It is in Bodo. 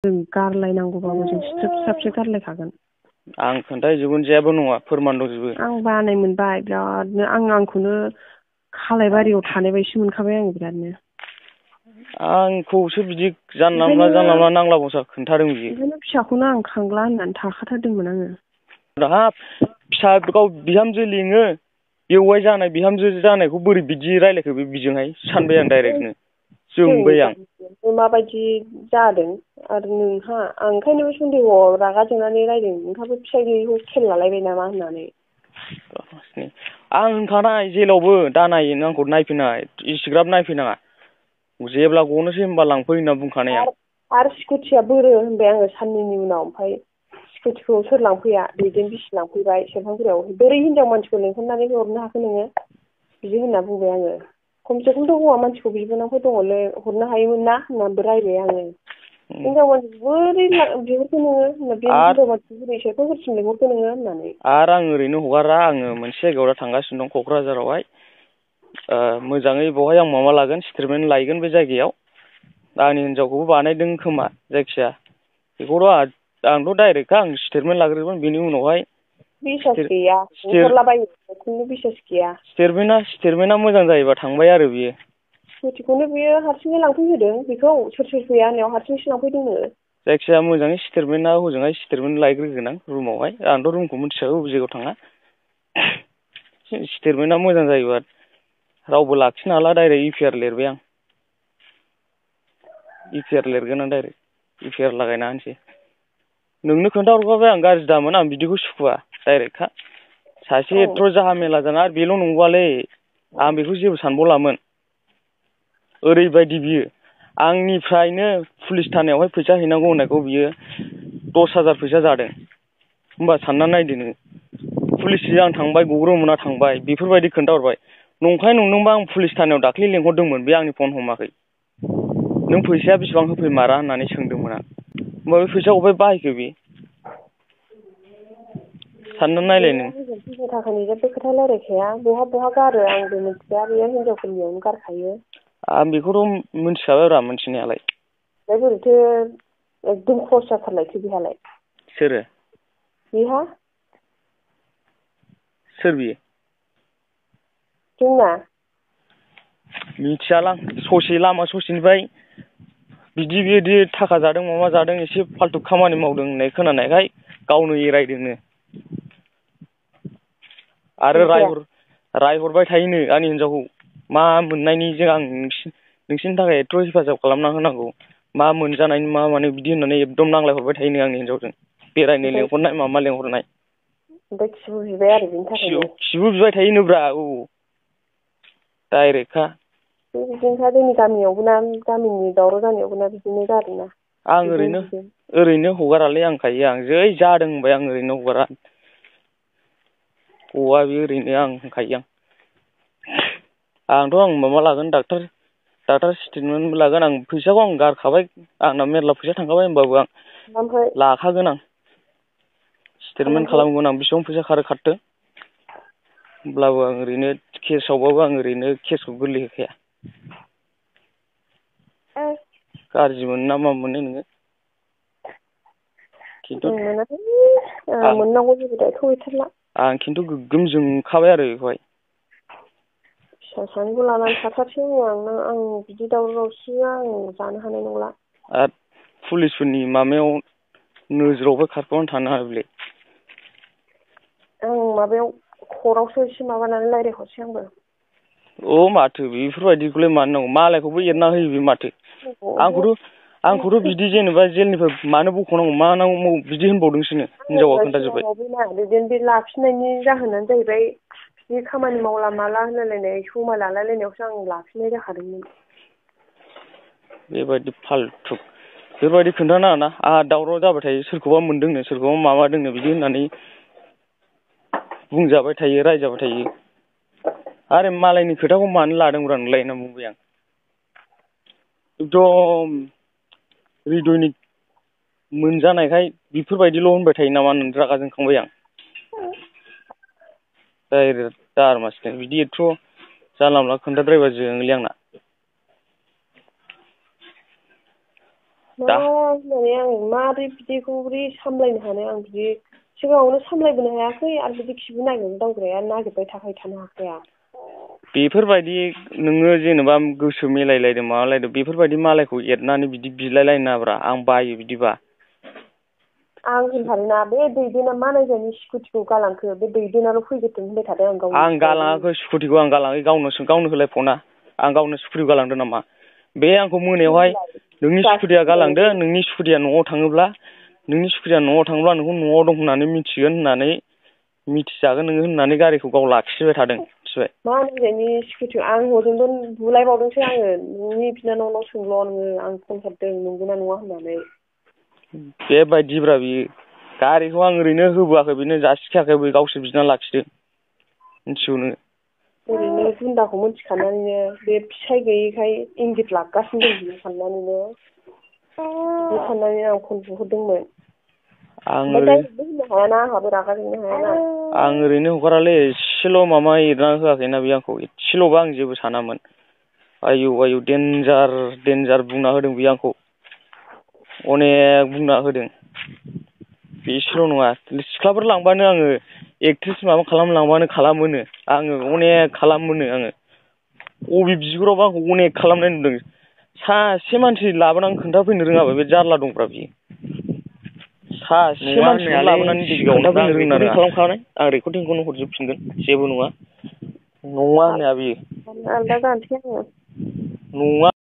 जों गारलायनांगौबाबो जों सिथ्रोब सिथ्राबसो गारलायखागोन। आं खोन्थाजोबगोन जेबो नङा फोरमान दंजोबो। आं बानाय मोनबाय बिरादनो आंखौनो खालायबारियाव थानाय बायदि मोनखाबाय आङो बिरादनो। आंखौसो बिदि जानला मोनला नांला बंसा खोन्थादों बियो। ओंखायनो फिसाखौनो आं खांला होननानै थाखाथारदोंमोन आङो। हाब फिसा गाव बिहामजो लिङो बेवाइ जानाय बिहामजो जानायखौ बोरै बिदि रायलायखो बे बिजोंहाय सानबाय आं डाइरेक्टनो जोंबाय आं। माबायदि जादों आरो नोंहा आं ओंखायनो बे सन्देहआव रागा जोंनानै रायदों नोंहाबो फिसाइ गैयैखौ खेल लालायबाय नामा होननानै। आं होनखानाय जेलावबो दानाय आंखौ नायफैनाय इसिग्राब नायफैनाङा जेब्ला गनोसै होनबा लांफै होनना बुंखानाय आं। आरो स्कुटिया बोरो होनबाय आङो साननैनि उनाव ओमफ्राय स्कुटिखौ सोर लांफैया दैदेन बिसि लांफैबाय सेरफांगुरियाव बोरै हिनजाव मानसिखौ लेंहरनानै हरनो हाखो नोङो बिदि होनना बुंबाय आङो। खमसे खमथ' हौवा मानसिखौ बिबोनांफोर दङलै हरनो हायोमोन ना होननानैबो रायबाय आङो। हिनजाव मानसिखौ बोरै बिहरखो नोङो बे हिनजाव मानसिखौ बोरै सेरफांगुरिसिम लिंहरखो नोङो होननानै। आरो आं ओरैनो हगारा आङो मोनसे जायगायाव दा थांगासिनो दं क'क्राझारावहाय मोजाङै बेवहाय आं माबा लागोन स्टेटमेन्ट लायगोन बे जायगायाव आंनि हिनजावखौबो बानायदों खोमा जायखिया बेखौथ' आंथ' डाइरेक्टखा आं स्टेटमेन्ट लाग्रोगोन बेनि उनावहाय बिसास गैया बुहरलाबायो खुनु बिसास गैया। स्टेटमेन्टआ मोजां जायोबा थांबाय आरो बियो। स्कुटिखौनो बियो हारसिङै लांफैहोदों बेखौ सोर सोर फैया होननायाव हारसिंसो लांफैदोंनो। जायखिजाया मोजाङै स्टेटमेन्टआ हजोंहाय स्टेटमेन्ट लायग्रोगोन आं रुमावहाय आंथ' रुमखौ मिथिखागौ बबे जायगायाव थाङा स्टेटमेन्टआ मोजां जायोबा रावबो लाखिनो हाला डाइरेक्ट इउपिआर लिरबाय आं इउपिआर लिरगोन आं डाइरेक्ट इउपिआर लागायना होनोसै नोंनो खोन्थाहरखाबाय आं गाज्रि दामोन आं बिदिखौ सुखुवा डाइरेक्टखा सासे एथ' जाहा मेला जाना आरो बेल' नंबावालै आं बेखौ जेबो सानबावलामोन ओरैबायदि बियो आंनिफ्रायनो पुलिस थानायावहाय फैसा हैनांगौ होननायखौ बियो 10,000 फैसा जादों होमबा सानना नायदो नोङो पुलिसजों आं थांबाय गौरोमोना थांबाय बेफोरबायदि खोन्थाहरबाय नंखाय नंदोंबा आं पुलिस थानायाव दाख्लै लेंहरदोंमोन बे आंनि फन हमाखै नों फैसाया बेसेबां होफैमारा होननानै सोंदोंमोन आं होमबा बे फैसाखौ अबेहाय बाहायखो बे साननानै नायलाय नों फैसा थाखानि जेबो खोथा रायलायखाया बहा बहा गारो आंबो मिथिया बेयो हिनजावफोरनियावनो गारखायो आं बेखौथ' मिथिखाबायब्रा मिथिनायालाय ओमफ्राय बोरैथो एकदम खरस जाथारलायखो बेहालाय सोरो बेहा सोर बियो जोंना मिथियालां ससे लामा ससेनिफ्राय बिदि थाखा जादों माबा जादों एसे फाल्थु खामानि मावदों होननाय खोनानायखाय गावनो एरायदोंनो आरो रायहरबाय थायोनो आंनि हिनजावखौ मा मोननायनि जों आं नोंसिनि थाखाय एथ' हेफाजाब खालामना होनांगौ मा मोनजानायनि मा माने बिदि होननानै एकदम नांलायहरबाय थायोनो आंनि हिनजावजों बेरायनो लेंहरनाय माबा लेंहरनाय ओमफ्राय खिबु बिबाय आरो बिनि थाखायनो खिबु बिबाय थायोनोब्रा औ डाइरेक्टखा बे बिदिनोखा जोंनि गामियावबो ना गामिनि दावराव जानायावबो ना बिदिनो जादोंना आं ओरैनो हगारालै आं जै जादों होनबाय आं ओरैनो हगारा गवा बे ओरैनो आं होनखायो आंथ' माबा लागोन डाक्टार स्टेटमेन्टबो लागोन आं फैसाखौ आं गारखाबाय आंना मेरला फैसा थांखाबाय होमबाबो आं लाखागोन आं स्टेटमेन्ट खालामगोन आं बेसेबां फैसा खारथों होमब्लाबो आं ओरैनो केसावबाबो आं ओरैनो केसखौ गोरलै होखाया गाज्रि मोनो ना मा मोनो नोङो खिन्थु मोननांगौ जेबो दायथ' गैथारला आं खिन्थु गोग्गोम जोंखाबाय आरो बेखौहाय फिसा सानैखौ लानानै थाथारसै आं बिदि दावराव दावसिया आं जानो हानाय नंला आरो पुलिसफोरनि माबायाव नोजोरावबो खारफानानै थानो हाया बेलाय आं माबायाव कर्टआवसो एसे माबानानै रायज्लायहरसै आंबो अ माथो बेफोरबायदिखौलाय मानो नांगौ मालायखौबो एरना होयो बे माथो आंखौथ' बिदि जेनेबा जेलनिफ्राय मानो बख'नांगौ मा नांगौ बिदि होनबावदोंसोनो हिनजावा खोन्थाजोब्बाय बे लाफिननायनि जाहोनानो जाहैबाय बे खामानि मावला माला होनलायलायनाय समाय लालायलायनायावसो आं लाफिननाय जाखादोंमोन बेबायदि फाल्थु बेफोरबायदि खोन्थानो नाङाना आंहा दावराव जाबाय थायो सोरखौबा मोनदोंनो सोरखौबा माबादोंनो बिदि होननानै बुंजाबाय थायो रायजाबाय थायो आरो मालायनि खोथाखौ मानो लादोंब्रा नोंलाय होनना बुंबाय आं एकदम हृदयनि मोनजानायखाय बेफोरबायदिल' होनबाय थायो नामा होननानै रागा जोंखांबाय आं डाइरेक्ट दारमासिनो बिदि एथ' जानला मोनला खोन्थाद्रायबा जोङोलै आंना मा होननानै आं मारै बिदिखौ बोरै सामलायनो हानो आं बिदि सिगाङावनो सामलायबोनो हायाखै आरो बिदि खिबु नागिरनो दावग्राया नागिरबाय थानो हाखाया। बेफोरबायदि नोङो जेनेबा गोसो मिलायलायदों माबालायदों बेफोरबायदि मालायखौ एरनानै बिदि बिलायलायनो नाङाब्रा आं बायो बिदिबा। आं होनथारोना बे दैदेना मा नायजानि स्कुटिखौ गालांखो बे दैदेनाल' फैग्रोथों होनबाय थादों आं गावनि आं गालाङाखै स्कुटिखौ आं गालाङाखै गावनो होलायफना आं गावनो स्कुटिखौ गालांदों नामा बे आंखौ मोनायावहाय नोंनि स्कुटिया गालांदो नोंनि स्कुटिया न'आव थाङोब्ला नोंखौ न'आव दं होननानै मिथिगोन होननानै मिथिजागोन नोङो होननानै गारिखौ गाव लाखिबाय थादों मिथिबाय। मा नायजानि स्कुटियाव आं हजोंबो बुलायबावदोंसो आङो नोंनि बिनानावनाव सोंल' नोङो आं फन हरदों नंगौना नङा होननानै। बेबायदिब्रा बियो गारिखौ आं ओरैनो होबोआखै बेनो जासिखायाखै बे गावसोर बिना लाखिदों मिथिगौ नोङो। ओरैनो गुन्दाखौ मिथिखानानैनो बे फिसाय गैयैखाय इंगित लागासिनो दं बियो साननानैनो बिदि साननानै आं फन बुहरदोंमोन। ओमफ्राय डाइरेक्टबो होननो हायाना आंहाबो रागा जोंनो हायाना। आं ओरैनो हगारालै एसेल' माबा एरना होआखैना बे आंखौ एसेल'बा आं जेबो सानामोन। आयौ देन्जार बुंना होदों बे आंखौ अनेक बुंना होदों बेसेल' नङा सिख्लाफोर लांबानो आङो एक्ट्रिस माबा खालामलांबानो खालामोनो आङो अनेक खालामोनो आङो अबे बिगुरावबा आंखौ अनेक खालामनाय नुदों सासे मानसि लाबोनानै खोन्थाफैनो रोङाबा बे जारला दंब्रा बियो। सासे मानसिखौनो लाबोनानै खोन्थाफैनो रोंना रोङा। खालामखानाय आं रेकर्डिंखौनो हरजोबफिनगोन जेबो नङा होननाया बियो। आलदा जानोसै आङो। नङा